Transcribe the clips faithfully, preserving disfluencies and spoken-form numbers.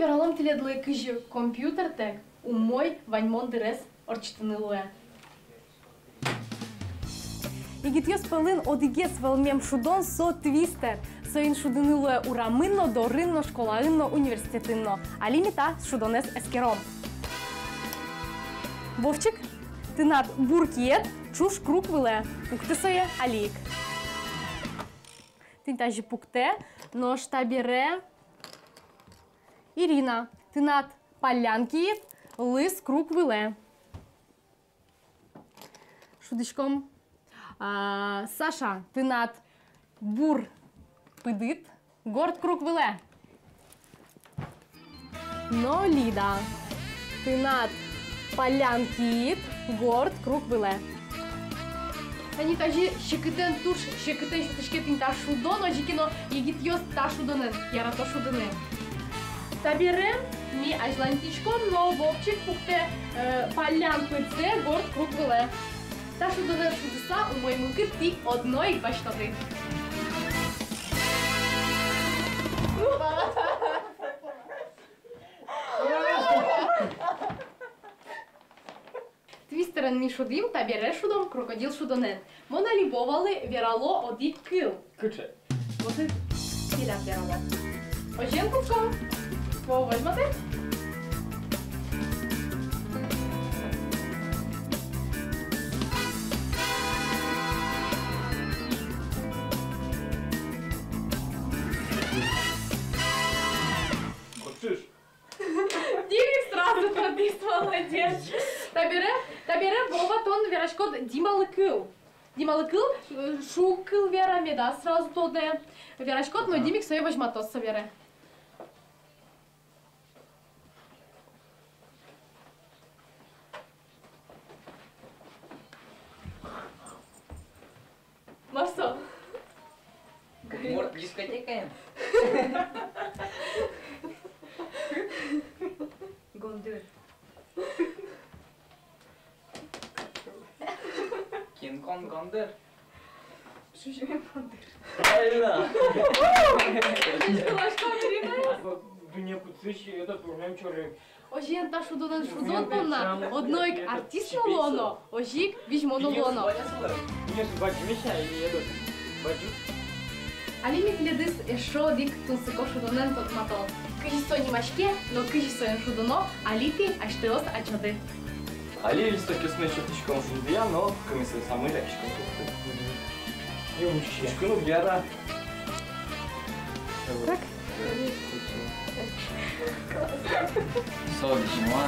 Вералом тӥледлы, кызьы компьютертэк умой ваньмон дырез ортчытыны луэ. Егитъёс пӧлын одӥгез вӧлмем шудон — со твистер. Соин шудыны луэ урамын но, дорын но, школаын но, университетын но. Али ми та шудонэз эскером. Вовчик, тынад бур киед ӵуж круг вылэ. Пукты сое али ик. Тӥнь тазьы пуктэ, нош табере Ирина, тынад паллян киид лыз круг вылэ. Шудӥськом. А, Саша, тынад бур пыдыд горд круг вылэ. Но, Лида, тынад паллян киид горд круг вылэ. Тани тазьы секытэн, туж секытэн сётӥське тӥнь та шудон, озьы ке но егитъёс та шудонэн ярато шудыны. Табере ми азьланьтӥськом, но Вовчик пуктэ, э, паллян пыдзэ горд круг вылэ. Та шудонэн шудыса, умой мылкыд тӥ одно ик басьтоды. Твистерен ми шудӥм, табере шудом крокодил шудонэн. Мон али Вовалы верало одӥг кыл. Кыӵе? Вот и келян верало. Озьыен, кутском. Вова, возьматы. Кочыш. Димик сразу тодӥз, молодец. Табере, табере, Вова, тон вераськод Дималы кыл. Дималы кыл, э, шуг кыл вера, медаз сразу тодэ. Вераськод, но Димик сое возьматоз собере. Мар со? Удмурт дискотекаын. Гондыр. Кин кон гондыр? Шузи мен гондыр. Правильно. Шузи кулашко береме. Дунне кутсысь этот урмем чорыг. Озьыен, та шудонэн шудон понна одно ик артист но луоно, озьы ик визьмо но луоно. Бадӟым меӵак и этот, бадӟым. Али ми тӥледыз эшшо одӥг тунсыко шудонэн тодматом. Кызьы со нимаське но кызьы соин шудоно, али тӥ асьтэос адӟоды. Али листокъёсмес сётӥськом шундыя но кымесэз самой лякиськом. Мгм. Ӟуч учкыны уг яра. Так. Со визьмо.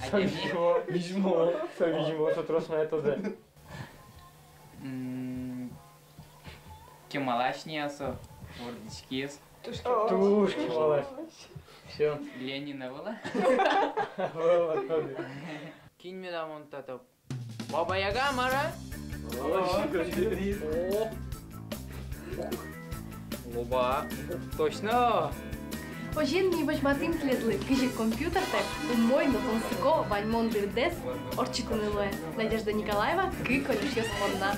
Со визьмо. Визьмо. Со визьмо, со трос мае тодэ. М, кемалась ни-а со, вордӥськиз. Туж кемалась. Туж кемалась. Всё. Ленин-а вал-а? Вал-а, татын. Кин меда мон татын? Баба Яга, мар-а? О, о. Лоба. Точно. Озьыен, ми возьматӥм тӥледлы, кызьы компьютертэк умой но тунсыко ваньмон дырдэс ортчытыны луэ. Надежда Николаева, «Кык Олёшъёс» понна.